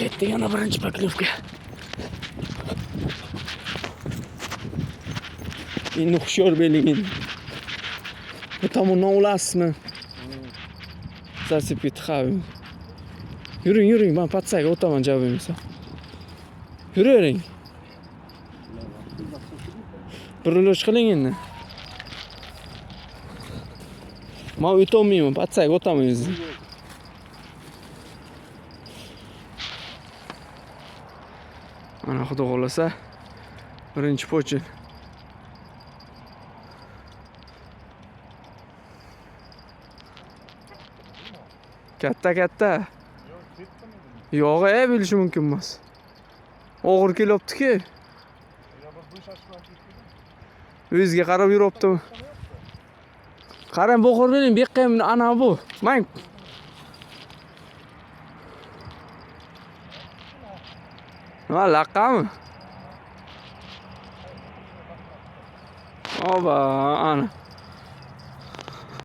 Ketdi yana birinchi поклевка. Endi hushyor bo'ling endi. Bu tomondan olasizmi? Зацеп ketdi. Yuring, yuring, men подсак ga o'taman javob bo'lmasa. Yuravering. Bir ulosh qiling endi. Men o'tolmayman, подсак ga o'taman o'zi. Mana xudo xohlasa birinchi почин. Katta katta. Yo'q, bilishi mumkin emas. Og'ir kelyapti-ki. O'ziga qarab yuribdimi? Qarang, bo'g'ir bering, bu yoqqa ham ana bu. Mang. Nima laqami? Oba, ana.